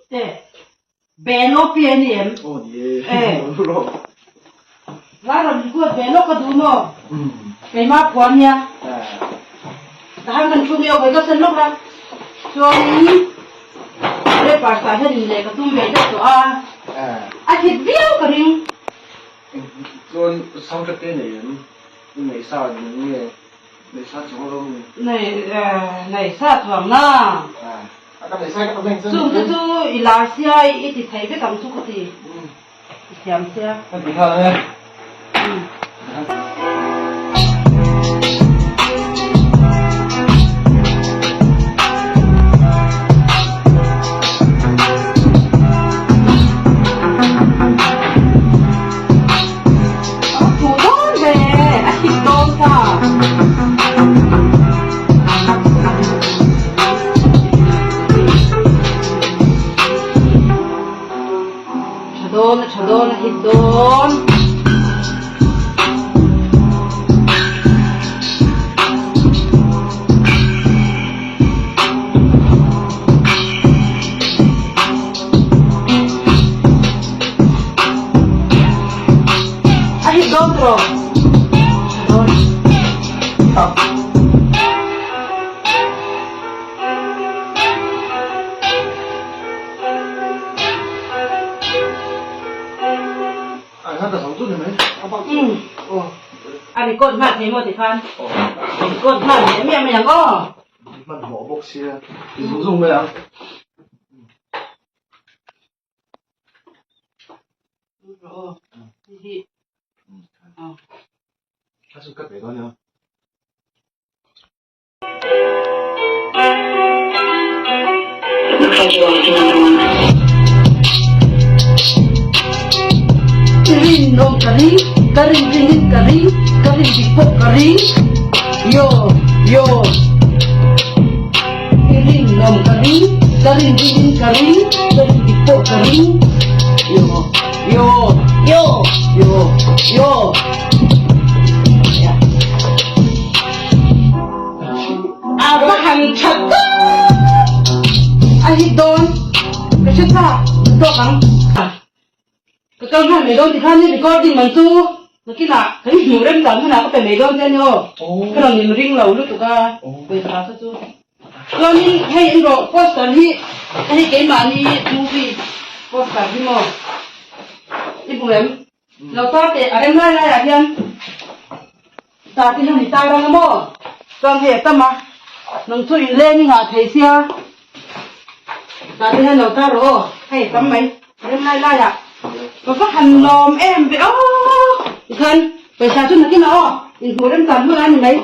Te Benopi a ni em? Aw ni e. Lairam record ve lawk ka duh maw? Keimah phuah nia. Tahan kan thu nge aw ka sen lawk la. Chuanin rapper ah hian in leh ka tum ve deuh tawh a. A hit viau ka ring. Chuan soundtrack te nei em? I nei sa nge? Nei sa chuang lo ni. Nei nei sa chuang na. Chung te chu i lar sia i ti thei vek ang chu ka ti. I thiam sia. Ka ti nghal ang e. A fuh dawn ve, a hit dawn ta. Tha dawn a tha dawn a hit dawn. A hit dawn tawh. Dawn. A record hman thei maw tikhan? Record hman leh miah mai ang aw. Hmanhmawh bawk sia. Zung zung mai ang. Rinawm ka ring, ka rin ringin ka ring, ka rin dik pawh ka ring, yo yo. I rinawm ka ring, ka rin ringin ka ring, ka rin dik pawh ka ring, yo yo yo yo yo. A va han tha tak a hi dawn ka hre ta tawk ang. Ka kal nghal mai dawn tikhan ni recording man chu nakinah kan hmuh rem dan hunah ka pe mai dawn che a ni aw. Ka rawn in ring lo lutuk a pawisa kha chu. Chuanin hei en rawh poster hi hei keimahni movie poster hi maw i hmu em? Lo tar teh a rem lai laiah hian tar te hian i tar ang a maw? Chuan hei a tam a, nang chu inleng i ngah thei sia tar te hian lo tar rawh aw, hei a tam mai a rem lai laiah ka va han lawm em ve aw tikhan pawisa chu nakinah aw inhmuh rem tan hmun a ni mai.